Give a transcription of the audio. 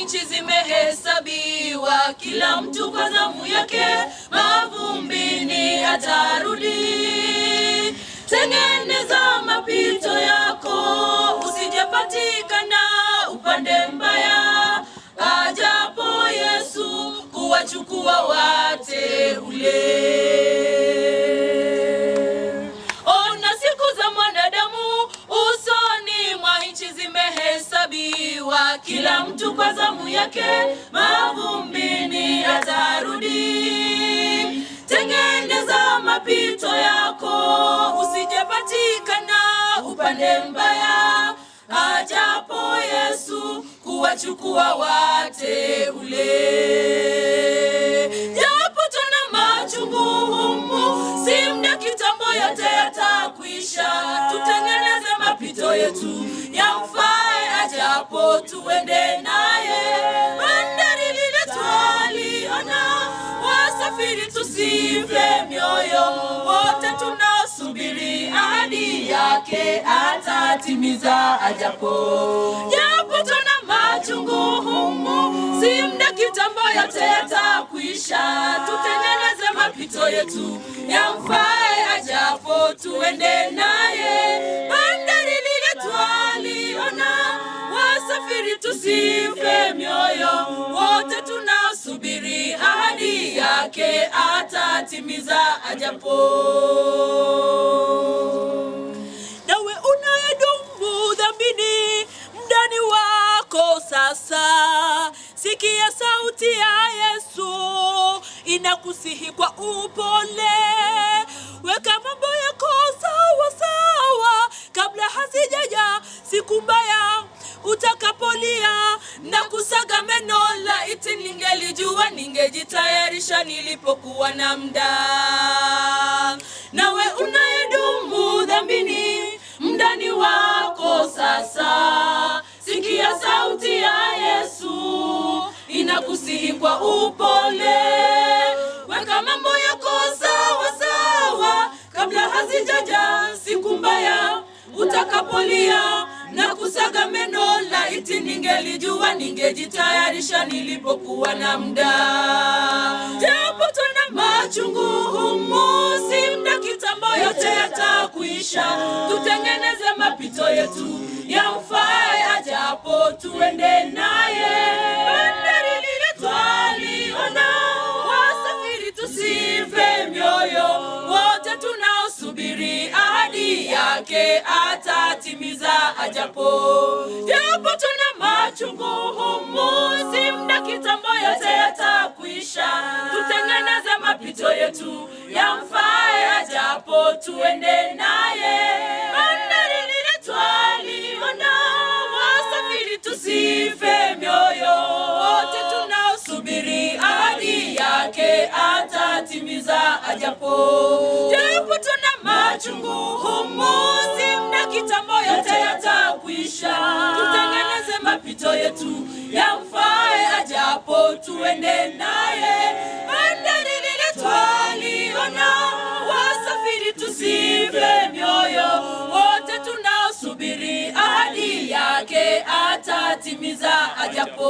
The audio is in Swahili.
nchi zimehesabiwa, kila mtu kwa zamu yake, mavumbini atarudi. Tengeneza mapito yako, usijepatikana upande mbaya, ajapo Yesu kuwachukua wateule. Ona siku za mwanadamu usoni mwa nchi zimehesabiwa, kila mtu kwa zamu yake, mavumbini atarudi. Tengeneza mapito yako, usijepatikana upande mbaya, ajapo Yesu kuwachukua wateule. Japo tuna machungu humu, si muda kitambo yote yatakwisha. Tutengeneze mapito yetu yamfae, ajapo tuende naye. Bandari lile twaliona, wasafiri tusife mioyo, wote tunaosubiri ahadi yake atatimiza ajapo. Japo tuna machungu humu, si muda kitambo yote yatakwisha. Tutengeneze mapito yetu yamfae, ajapo tuende naye. Bandari lile twaliona, wasafiri tusife mioyo, wote tunaosubiri ahadi yake atatimiza ajapo. Nawe unayedumu dhambini, mdani wako sasa, sikia sauti ya Yesu inakusihi kwa upole, weka mambo yako sawa sawa, kabla hazijaja siku mbaya utakapolia na kusaga meno. Laiti ningelijua, ningejitayarisha nilipokuwa na muda. Nawe unayedumu dhambini, mdani wako sasa, sikia sauti ya Yesu inakusihi kwa upole, weka mambo yako sawa sawa, kabla hazijaja siku mbaya utakapolia na kusaga meno. Laiti ningelijua, ningejitayarisha nilipokuwa na muda. Japo tuna machungu humu, si muda kitambo yote yatakuisha. Tutengeneze mapito yetu yamfae, ajapo tuende naye. Bandari lile twaliona, wasafiri tusife mioyo, wote tunaosubiri ahadi yake atatimiza ajapo. Japo tuna machungu humu, si muda kitambo yote yatakwisha. Tutengeneze mapito yetu yamfae, ajapo tuende naye. Bandari lile twaliona, wasafiri tusife mioyo, wote tunaosubiri ahadi yake atatimiza ajapo. Japo tuna machungu humu, si muda kitambo yote yatakwisha. Tutengeneze mapito yetu yamfae, ajapo tuende naye. Bandari lile twaliona, wasafiri tusife mioyo, wote tunaosubiri ahadi yake atatimiza ajapo.